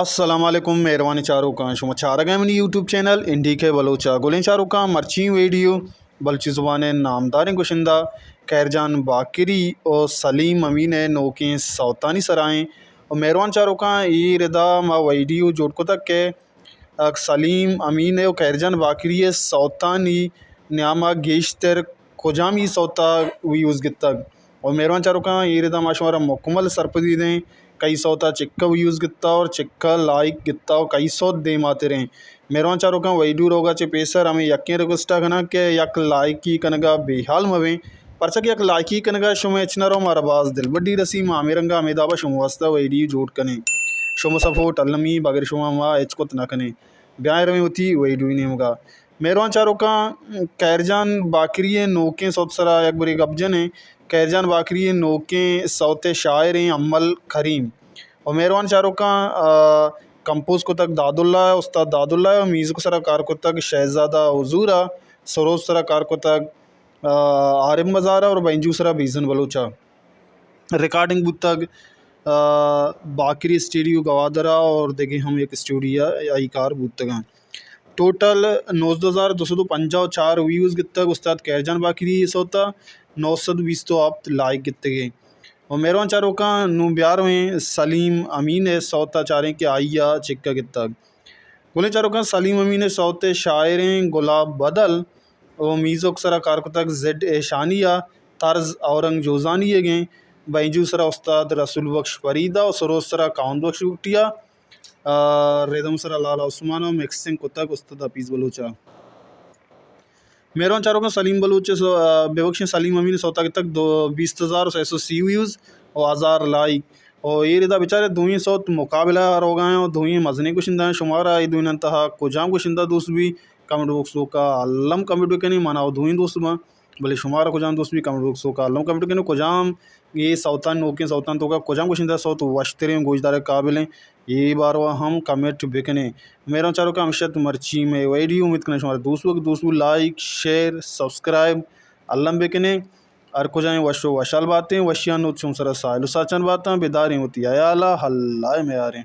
السلام علیکم مہروانیں چاروکاں، شما چارگ ءَ منی یوٹیوب چینل این ڈی کے بلوچ ءَ۔ گلیں چاروکاں، مرچی ویڈیو بلوچی زبان ءِ نامداریں گشندہ کہیر جان باقری ءُ سلیم امین ءِ نوکیں سوتانی سرا ایں۔ ءُ مہروان چاروکاں، اے ردا ما ویڈیو جوڑ کتگ کہ سلیم امین ءُ کہیر جان باقری ءِ سوتانی نیام ءَ گیشتر کجامی سوت ءَ ویوز گتگ؟ ءُ مہروان چاروکاں، اے ردا ما شمارا مکمل سرپدی دیں، کئی سوت ءَ چکہ ویوز گتا اور چکہ لائک گتا ءُ کئی سوت دیماتریں۔ مہروان چاروکاں، ویڈیو روگا چہ پیسر ہمیں یکیں ریکویسٹ ءَ کناں کہ یک لائکی کنگا بے حال مبیں، پرچا کہ یک لائکی کنگا شما ہچ نہ رو، مارا باز دلبڈی رسی، ما ہمیں رنگا ہمیں دابا شما واسطہ ویڈیو جوڑ کنیں۔ شما سپورٹ المی، بغیر شما ما ہچ کت نہ کنیں۔ بیائیں رویں وتی ویڈیو نیمگا۔ مہروان چاروکاں، کہیر جان باقری ءِ نوکیں سوت سرا یک برے گپ جنیں۔ کہیر جان باقری ءِ نوکیں سوت ءِ شاعر ایں امل کریم۔ ءُ مہروان چاروکاں، آ، کمپوز کتگ داداللہ ءَ، استاد داداللہ ءَ، ءُ میوزک سرا کار کتگ شہزادہ حضور ءَ، سروز سرا کار کتگ، آ، عارف مزار ءَ، اور بینجو سرا بیزن بلوچ ءَ۔ ریکارڈنگ بوتگ، آ، باقری اسٹوڈیو گوادر ءَ اور دگہ ہم یک اسٹوڈیو ءَ آئی کار بوتگاں۔ ٹوٹل نوزدہ ہزار دو سد و پنجاہ و چار ویوز گتگ استاد کہیر جان باقری ءِ سوت ءَ، نو سد بیست و ہپت لائک گتگے۔ ءُ مہروان چاروکاں، نوں بیارویں سلیم امین ءِ سوت ءَ چاریں کہ آئی ءَ چکہ گتگ۔ گلیں چاروکاں، سلیم امین ءِ سوت ءِ شاعر ایں گلاب بدل ءُ میوزک سرا کار کتگ زڈ ایشانی ءَ، طرز اورنگ جوزانی ئیگ ایں، بینجو سرا استاد رسول بخش فرید ءَ ءُ سروز سرا کاوند بخش بگٹی ءَ، آ، ردم سرا لالا عثمان ءَ، مکسنگ کتگ استاد حفیظ بلوچ ءَ۔ مہروان چاروکاں، سلیم بلوچ ءِ سو-، آ، ببخشیں، سلیم امین ءِ سوت ءَ گتگ دو، بیست ہزار و سئے سد و سی ویوز ءُ ہزار لائک۔ ءُ اے ردا بچارے دوئیں سوت مقابلہ ءَ روگا ایں ءُ دوئیں مزنیں گشندہ ایں۔ شمارا اے دوئیناں تہا کجام گشندہ دوست بی، کمنٹ باکس توکا الم کمنٹ بکنیں، منا ءُ دوئیں دوست باں، بلے شمارا کجام دوست بی، کمنٹ باکس توکا الم کمنٹ بکنیں۔ کجام اے سوتانی، نوکیں سوتانی توکا کجام گشندہ سوت وشتریں، گوشدارگ قابلیں، اے باروا ہم کمنٹ بکنیں۔ مہروان چاروکاں، ہمیش ات مرچی مئے ویڈیو، امید کناں شمارا دوست بوگ، دوست بو لائک، شیئر، سبسکرائب الم بکنیں۔ ہر کجائیں وش و وشحال باتیں، وشیانی نود شمئے سرا ساہیل و ساچان باتاں، بداریں وتی ہیالا، اللہ ءِ میاریں۔